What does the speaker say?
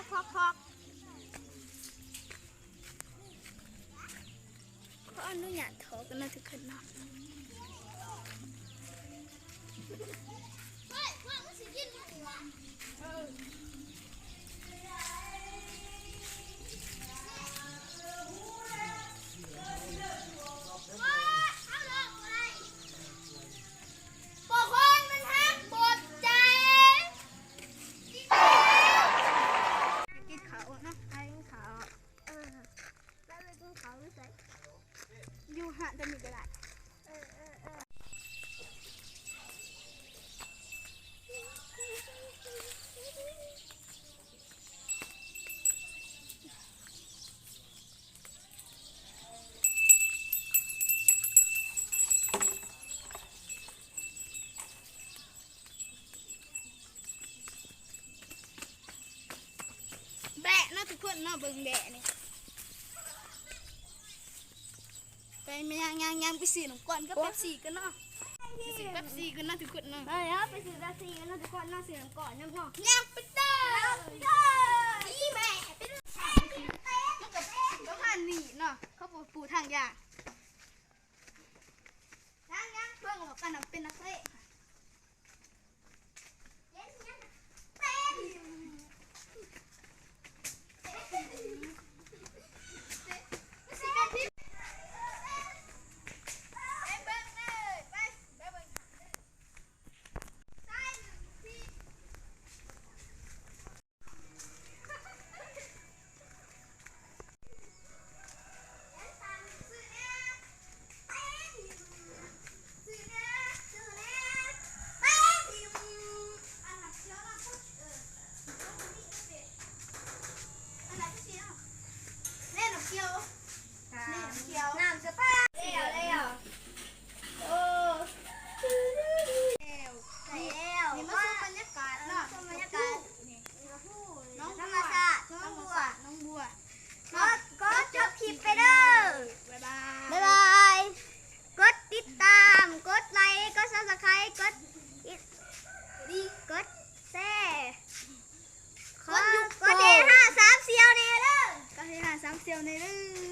ຂອອບ ຂໍອະນຸຍາດຖອກກັນເນາະທຸກຄົນເນາະ. ກິນເຂົ້າເນາະ ໄປກິນເຂົ້າ. ເອີ ແລ້ວໄປກິນເຂົ້າຢູ່ໃສ? ຢູ່ຮ້ານຕົວນີ້ກໍໄດ້. ເອີ ເອີ ເອີ. ແບະເນາະທຸກຄົນເນາະ ເບິ່ງແບະນີ້. ໄປ ຍ່າງໆໆ ໄປຊື້ນ້ຳກ້ອນກັບເປັບຊີກັນເນາະ. ໄປຊື້ເປັບຊີກັນເນາະທຸກຄົນເນາະ. ເອີ ໄປຊື້ເປັບຊີກັນເນາະທຸກຄົນເນາະ ຊື້ນ້ຳກ້ອນນຳເນາະ. ຍ່າງໄປເດີ ຍ່າງໄປເດີ. ນີ້ແບະ ມັນກໍປະມານນີ້ເນາະ ເຂົາບໍ່ປູທາງຍ່າງ. ຍັງໆ ເບິ່ງອອກກັນນະ ເປັນນັກເຕະ. ນີ້ມາຊົມບັນຍາກາດເນາະ ຊົມບັນຍາກາດ ນ້ອງບົວ ທຳມະຊາດ ນ້ອງບົວ ນ້ອງບົວ. ຂໍ ຂໍຈົບຄລິບໄປເດີ. ບາຍບາຍ ບາຍບາຍ. ກົດຕິດຕາມ ກົດໄລ ກົດ Subscribe ກົດ ກົດແຊ. ຂໍ ກົດເດຫ້າສາມສ່ຽວແດ່ເດີ ກົດເດຫ້າສາມສ່ຽວແດ່ເດີ.